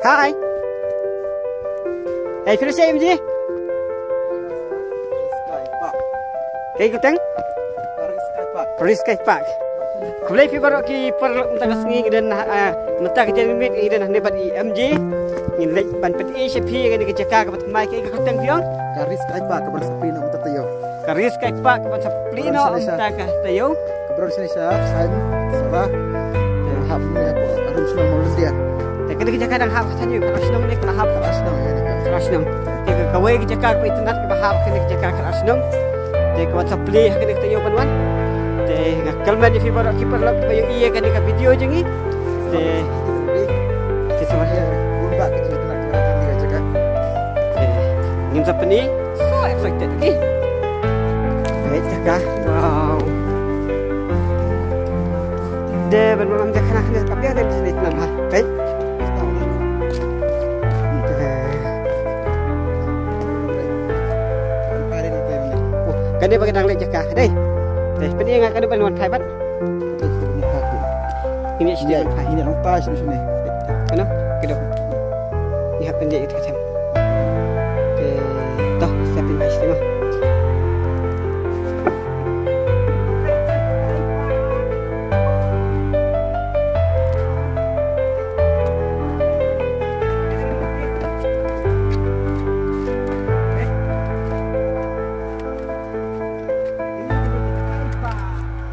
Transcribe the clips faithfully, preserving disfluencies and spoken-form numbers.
Hi. Hey, phi ïa sha ïa M J? Kaei kyrteng? Paris Sky Park. Khublei phi baroh ki paralok, mynta ka sngi ngi don, ah, mynta ka janmiet ngi don hangne bad i M J. Ngin leit ban pyni sha phi ïa kane ka jaka kaba thymmai. Kaei ka kyrteng phi ong? Paris Sky Park, kaba sa phi na mynta taïew. Ka Ris Sky Park ban sa plie noh mynta ka taïew. Ka baroh shane sha Khain Sara. Te hap ne hapoh harum shnong Mawlyndiat. Te kane ka jaka dang hap ha shnong ne ka hap? Ka shnong, ïa, ka shnong. Te ka kawei ka jaka kaba itynnat kaba hap kane ka jaka ka shnong. Te ka wan sa plie ha kane ka taïew ban wan. Te nga kyrmen ïa phi baroh ki paralok ba ïohi ïa kane ka video jong ngi. Te te sa wan. Bun ba ka jingïatynnat kaba hap ha kane ka jaka. Te ngin sa pyni. So excited, eh. Peit jaka. Wow. Dei ban wan jaka na khana ka biang dei sini tnam ha. Peit. Oh, kane ba ka dang leit jaka. Dei. Dei, pyni nga kane ban wan phai bad. Ini sini. Ini, ini rong tai sini sini. Ano? Kedok. Ni hap pendek itu kan. Oke. Toh, siapin ais tengah.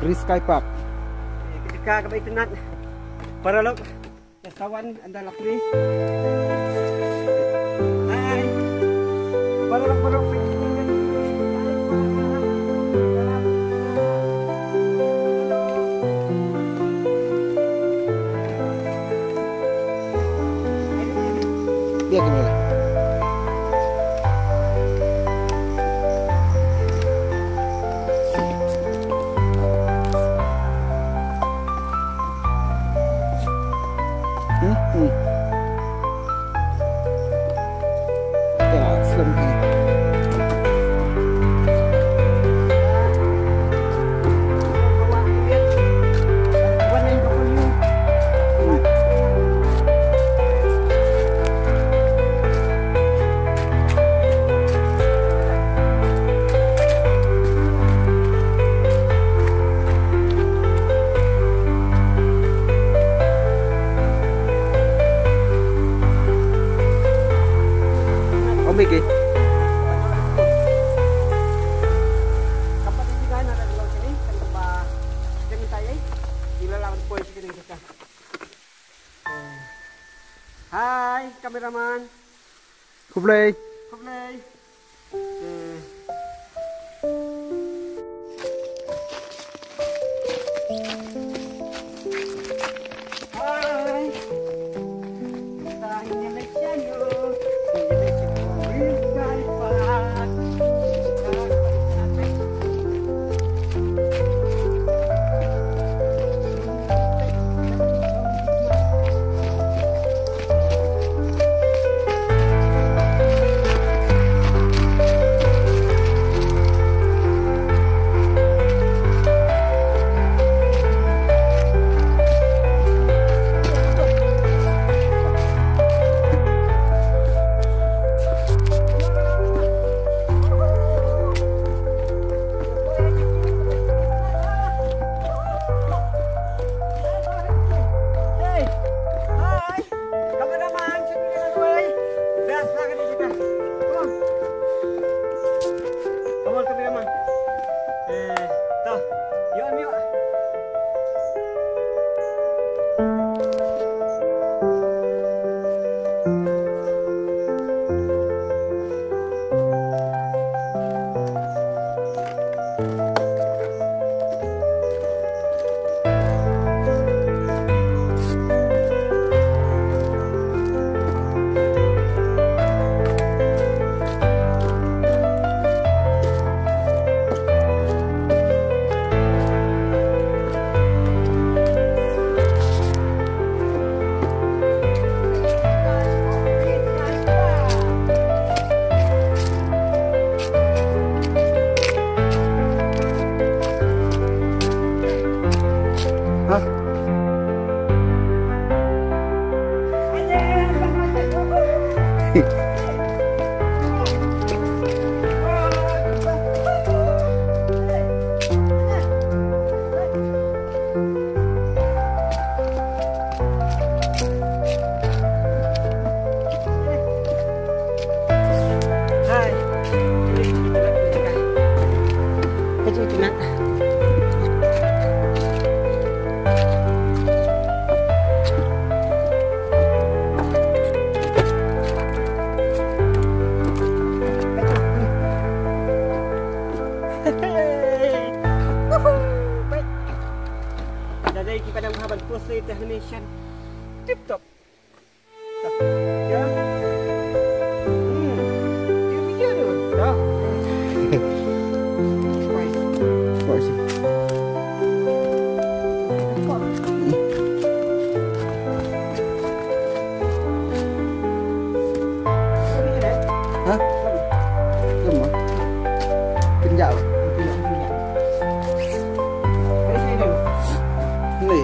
Ris Sky Park. Ka jaka kaba itynnat. Paralok. Ka sa wan ynda la plie. Hai. Paralok, paralok. Dia kamera. Hmm, hmm. Ya, slem. Ôm đi kì. Hai, cameraman. Khublei. Khublei. Cameraman, sini dulu, woi. Dah, silakan dijaga. Come on. Come on, cameraman. Eh, toh. Yuk, yuk. Dah dei ki padang ha ban post le teh ni shan. Tip top. Ya. Hmm. Dia punya tu. Dah. Baik. Baik sih. Ha? Lama. Kejap. Ni.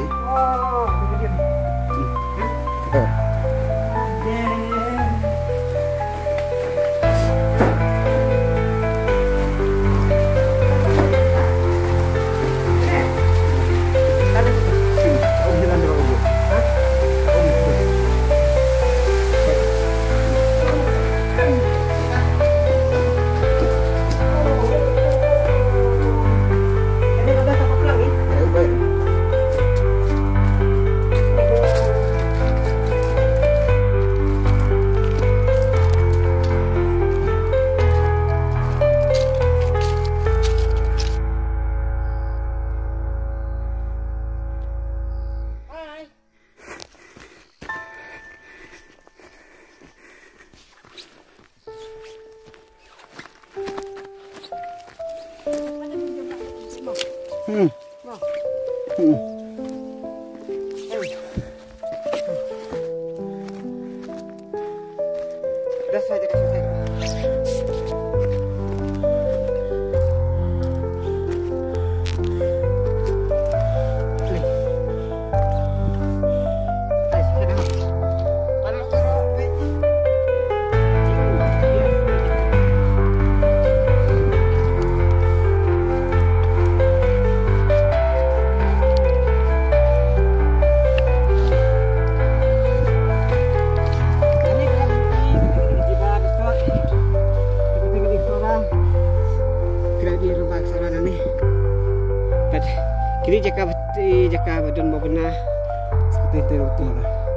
Hmm. Hmm. Kini jaka, jaka ba don bobna. Seperti itu, betul lah.